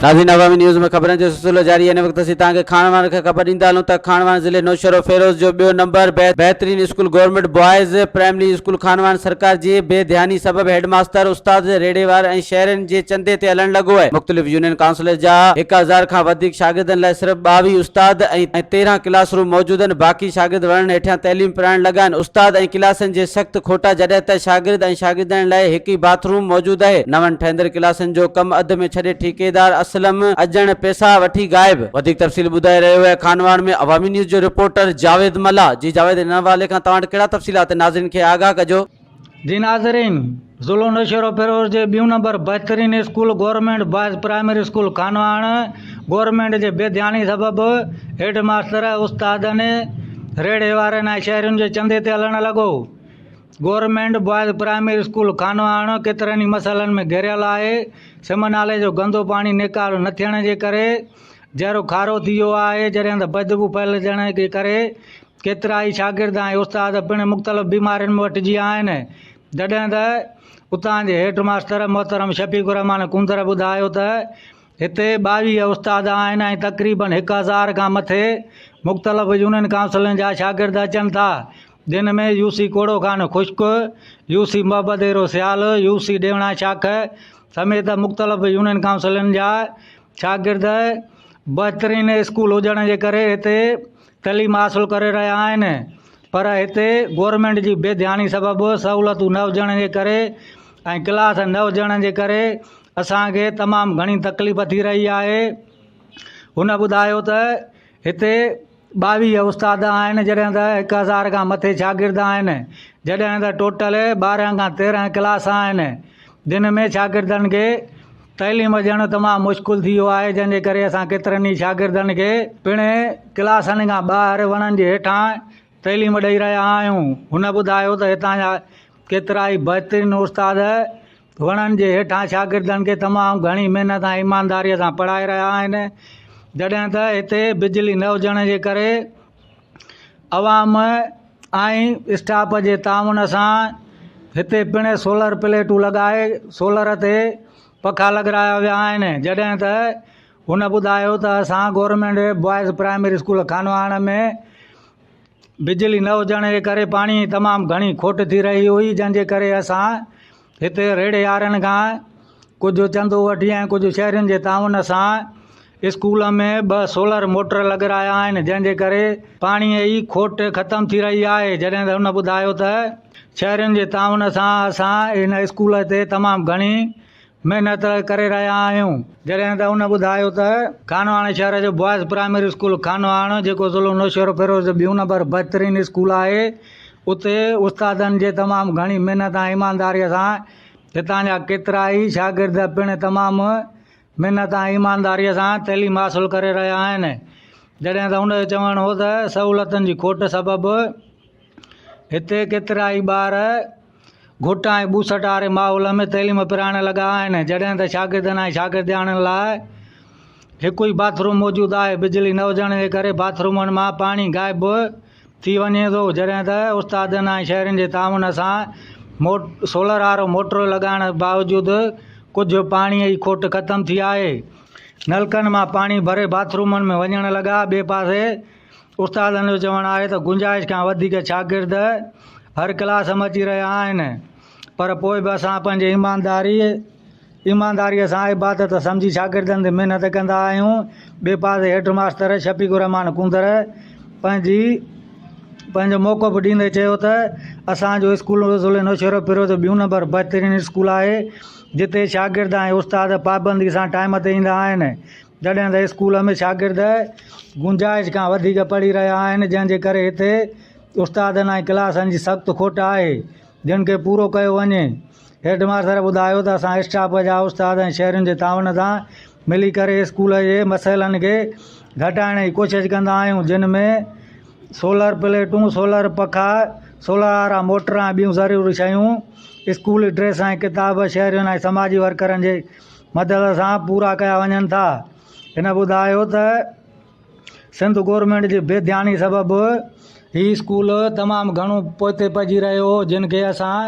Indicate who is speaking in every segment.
Speaker 1: ناظرين عوامي نيوز ۾ خبرن جو سلسلو جاري هن وقت اسين توهان کي کاڻواڻ کان خبر ڏيندا هلون ته کاڻواڻ ضلعي نوشهروفيروز جو ٻيو نمبر بهترين school government boys primary school Khanwan سرڪار جي بي ڌياني سبب هيڊ ماستر استاد ريڙهيوار ۽ شهرين جي چندي تي هلڻ لڳو آهي مختلف يونين ڪائونسلر جا 1000 کان وڌيڪ شاگردن لاء صرف 22 استاد ۽ 13 ڪلاس روم موجود آهن باقي شاگرد وڻن هيٺيان تعليم پرائڻ لڳا آهن استاد ۽ ڪلاسن جي سخت کوٽا جڏهن ته شاگرد ۽ شاگردياڻين لاء هڪ ئي باٿ روم موجود آهي نون ٺهندڙ ڪلاسن جو ڪم اڌ ۾ ڇڏي ٺيڪيدار اسلم اڄڻ پئسا وٺي غائب. وڌيڪ تفصيل ٻڌائي رهيو آهي خانواهڻ ۾ عوامي نيوز جو رپورٽر جاويد ملاح جي جاويد ان حوالي کان توهان وٽ ڪهڙا تفصيلات آهن ناظرين کي آگاهه ڪجو.
Speaker 2: جي ناظرين ضلعو نوشهروفيروز جي ٻيون نمبر بهترين school government boys primary school Khanwahan government جي بي ڌياني سبب هيڊ ماستر استادن ريڙهي وارن ۽ شهرين جي چندي تي هلڻ لڳو. Government boys primary school Khanwahan ڪيترن ئي مسئلن ۾ گهيريل آهي، سم نالي جو گندو پاڻي نيڪال نه ٿيڻ جي ڪري جهرو کارو ٿي ويو آهي، جڏهن ته بدبو ڦهلجڻ جي ڪري ڪيترائي شاگرد ۽ استاد پڻ مختلف بيمارين ۾ وٺجي ويا آهن، جڏهن ته اتان جي هيڊ ماستر محترم شفيق الرحمان ڪونڌر ٻڌايو ته هتي 22 استاد آهن ۽ تقريبن 1000 کان مٿي مختلف يونين ڪائونسلن جا شاگرد اچن ٿا، جن ۾ يو سي ڪوڙو خان خشڪ، يو سي محبت ايرو سيال، يو سي ڏيوڻا شاخ سميت مختلف يونين ڪائونسلن جا شاگرد بهترين اسڪول هجڻ جي ڪري هتي تعليم حاصل ڪري رهيا آهن پر هتي گورنمينٽ جي بي ڌياني سبب سهولتون نه هجڻ جي ڪري ۽ ڪلاس نه هجڻ جي ڪري اسان کي تمام گهڻي تڪليف ٿي رهي آهي هن ٻڌايو ته هتي 22 استاد آهن جڏهن ته 1000 کان مٿي شاگرد آهن جڏهن ته ٽوٽل 12 کان 13 ڪلاس آهن جن ۾ شاگردن کي تعليم ڏيڻ تمام مشڪل ٿي ويو آهي جنهن جي ڪري اسان ڪيترن ئي شاگردن کي پڻ ڪلاسن کان ٻاهر وڻن جي هيٺان تعليم ڏئي رهيا آهيون هن ٻڌايو ته هتان جا ڪيترائي بهترين استاد وڻن جي هيٺان شاگردن کي تمام گهڻي محنت ۽ ايمانداريء سان پڙهائي رهيا آهن جڏهن ته هتي بجلي نه هجڻ جي ڪري عوام ۽ اسٽاف جي تعاون سان هتي پڻ سولر پليٽون لڳائي سولر تي پکا لڳرايا ويا آهن جڏهن ته هن ٻڌايو ته اسان government boys primary school Khanwahan ۾ بجلي نه هجڻ جي ڪري پاڻي جي تمام گهڻي کوٽ ٿي رهي هئي جنهن جي ڪري اسان هتي ريڙهي وارن کان ڪجهه چندو وٺي ۽ ڪجهه شهرين جي تعاون سان اسڪول ۾ ٻه سولر موٽر لڳرايا آهن جنهن جي ڪري پاڻي جي کوٽ ختم ٿي رهي آهي جڏهن ته هن ٻڌايو ته شهرين جي تعاون سان اسان هن اسڪول تي تمام گهڻي محنت ڪري رهيا آهيون. جڏهن ته هن ٻڌايو ته خانواهڻ شهر جو بوائز پرائمري اسڪول خانواهڻ جيڪو ضلعو نوشهروفيروز جو ٻيون نمبر بهترين اسڪول آهي اتي استادن جي تمام گهڻي محنت ۽ ايمانداري سان هتان جا ڪيترائي شاگرد پڻ تمام محنت ۽ ايمانداري سان تعليم حاصل ڪري رهيا آهن جڏهن ته هن جو چوڻ هو ته سهولتن جي کوٽ سبب هتي ڪيترائي ٻار گهٽ ۽ ٻوسٽ واري ماحول ۾ تعليم پرائڻ لڳا آهن، جڏهن ته شاگردن ۽ شاگردياڻين لاء هڪ ئي باٿ روم موجود آهي، بجلي نه هجڻ جي ڪري باٿ رومن مان پاڻي غائب ٿي وڃي ٿو، جڏهن ته استادن ۽ شهرين جي تعاون سان سولر وارو موٽر لڳائڻ باوجود ڪجهه پاڻي جي کوٽ ختم ٿي آهي، نلڪن مان پاڻي ڀري باٿ رومن ۾ وڃڻ لڳا، ٻئي پاسي استادن جو چوڻ آهي ته گنجائش کان وڌيڪ شاگرد هر ڪلاس ۾ اچي رهيا آهن پر پوء به اسان پنهنجي ايمانداري ايمانداريء سان عبادت سمجهي شاگردن تي محنت ڪندا آهيون ٻئي پاسي هيڊ ماستر شفيق الرحمان ڪونڌر پنهنجي پنهنجو موقف ڏيندي چيو ته اسان جو اسڪول ضلعي نوشهروفيروز جو ٻيون نمبر بهترين اسڪول آهي جتي شاگرد ۽ استاد پابندي سان ٽائيم تي ايندا آهن جڏهن ته اسڪول ۾ شاگرد گنجائش کان وڌيڪ پڙهي رهيا آهن جنهن جي ڪري هتي استادن ۽ ڪلاسن جي سخت کوٽ آهي جن کي پورو ڪيو وڃي هيڊ ماستر ٻڌايو ته اسان اسٽاف جا استاد ۽ شهرين جي تعاون سان ملي ڪري اسڪول جي مسئلن کي گهٽائڻ جي ڪوشش ڪندا آهيون جن ۾ سولر پليٽون سولر پکا سولر وارا موٽر ۽ ٻيون ضروري شيون اسڪولي ڊريس ۽ ڪتاب شهرين ۽ سماجي ورڪرن جي مدد سان پورا ڪيا وڃن ٿا. هن ٻڌايو ته سنڌ گورنمينٽ جي بي ڌياني سبب هي اسڪول تمام گهڻو پوئتي پئجي رهيو هو جن کي اسان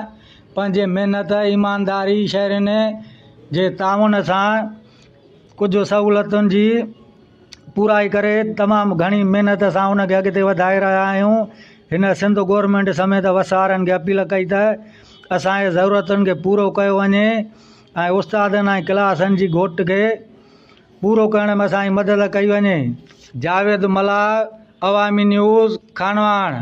Speaker 2: پنهنجي محنت ايمانداري شهرين جي تعاون سان ڪجهه سهولتن جي پورائي ڪري تمام گهڻي محنت سان ان کي اڳتي وڌائي رهيا آهيون. هن سنڌ گورنمينٽ سميت وسارن کي اپيل ڪئي ته اسان جي ضرورتن کي پورو ڪيو وڃي ۽ استادن ۽ ڪلاسن جي گهوٽ کي پورو ڪرڻ ۾ اسان جي مدد ڪئي وڃي. جاويد ملاح، عوامي نيوز، خانواهڻ.